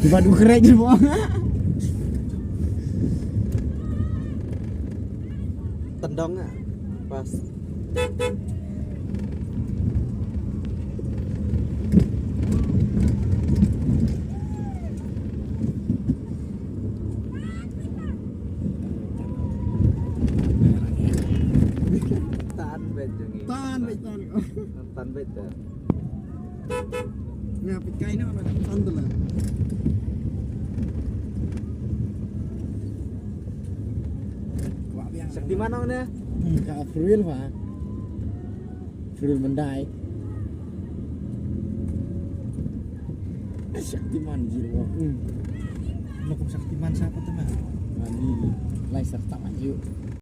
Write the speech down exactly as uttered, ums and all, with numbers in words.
Bad u khrek di mo. Tendong ah. Pas. Tan bet jong ngi. Tan bet, tan. Tan bet dah. Nga peit kai noh na tan tu lah. Shaktiman ong ne? Hmm, ka April ba. April Mandai. Shaktiman jiro. Hmm. Lo kum Shaktiman siapa tu mah? Ani lai serta maju.